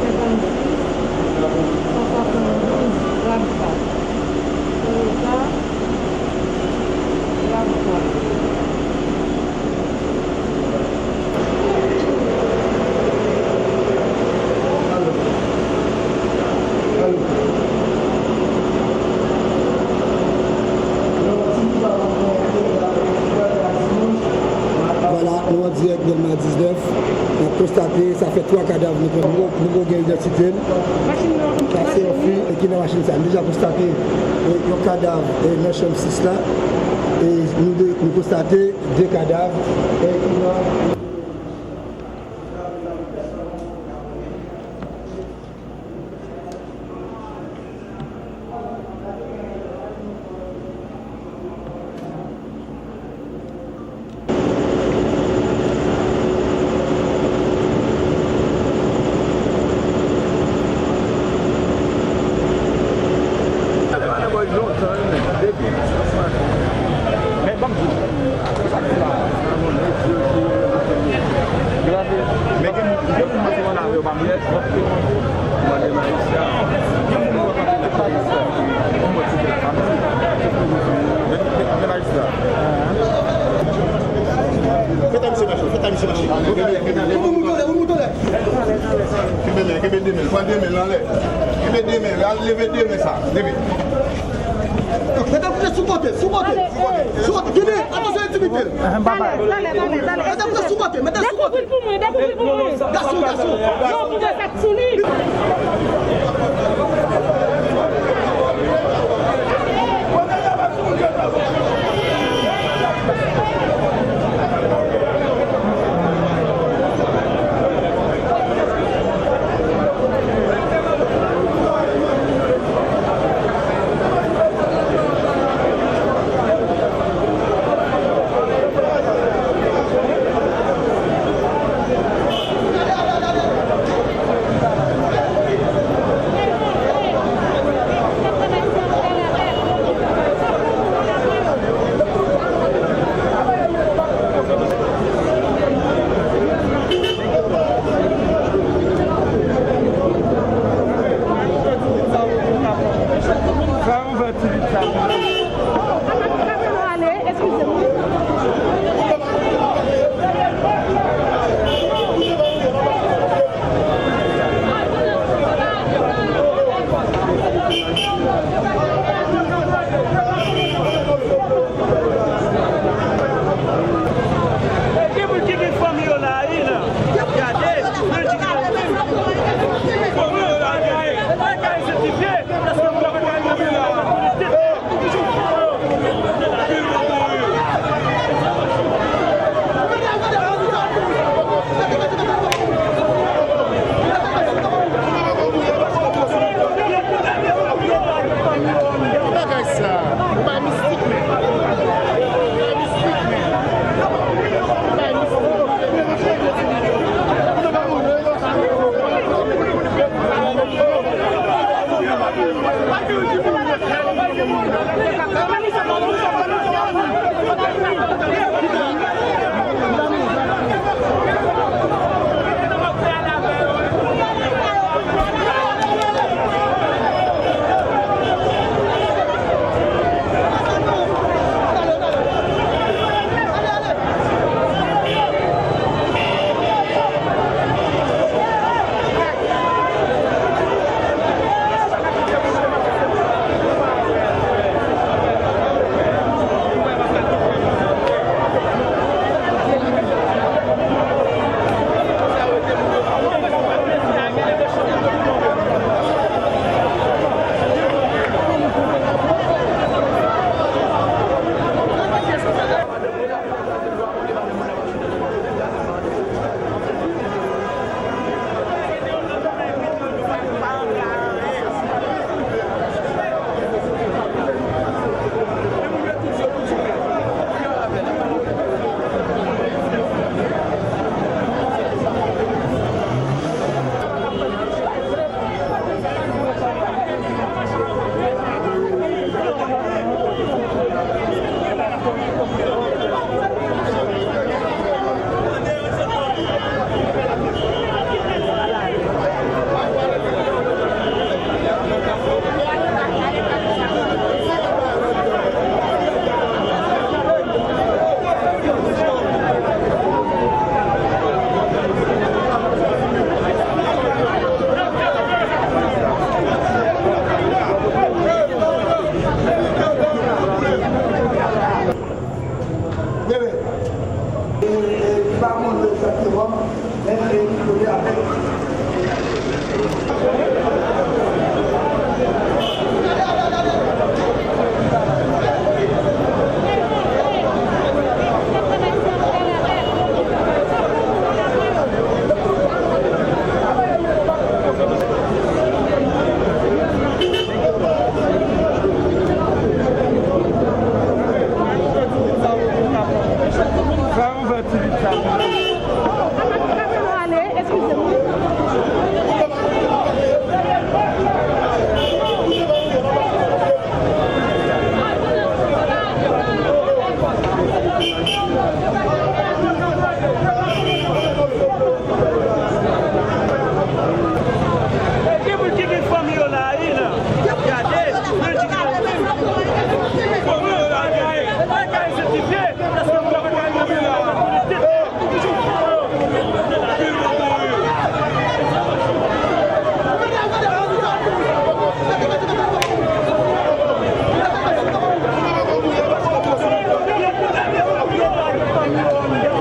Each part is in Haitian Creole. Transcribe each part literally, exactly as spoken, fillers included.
Senkannsis, san swasanndouz, trannkat. Toyota RAV twa. Vwala, nou an dirèk Dèlma diznèf. N ap konstate, sa fè twa kadav nou, nou, nou gen idantite l. Sa se yon fi, e, ki nan machin sa. Nou deja konstate, e, yon kadav, e, nan chanm sis la. E nou de, nou konstate de kadav, e, ki nan Fè ta misye mache, fè ta misye mache. Ou mouton lè, ou mouton lè. Kenbe men, kenbe de men, pran de men l anlè. Kenbe de men, al leve de men sa, leve. Mete kote sou kote, sou kote, sou kote, sou kote. Gide, atansyon entimite l. Talè, talè, talè, talè. Mete kote sou kote, mete sou kote. Dekouvri l pou mwen, dekouvri l pou mwen. Gason, gason. Non, pou mwen, sa t sou li.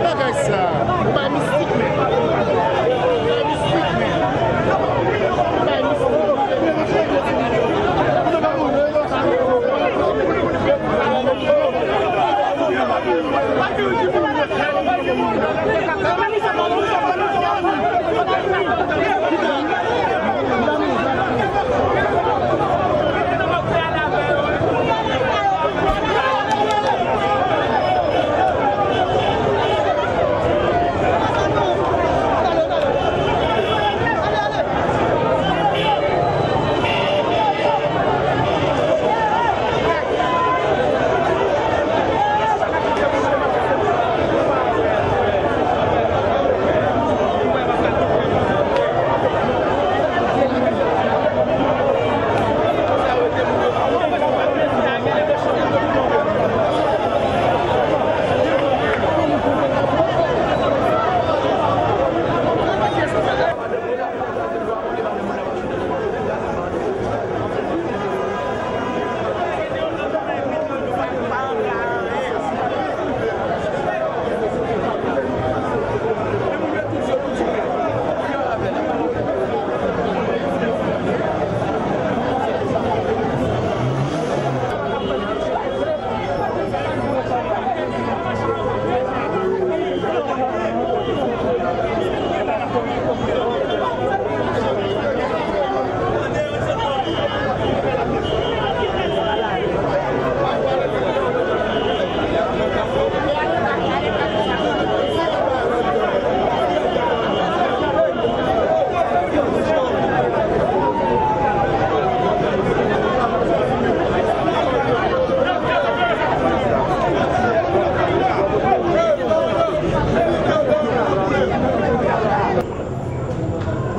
Bagay sa, bagay mistik, men. Bagay mistik, men. Bagay mistik.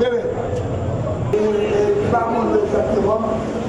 Bebe. E, e, ki pa montre egzakteman.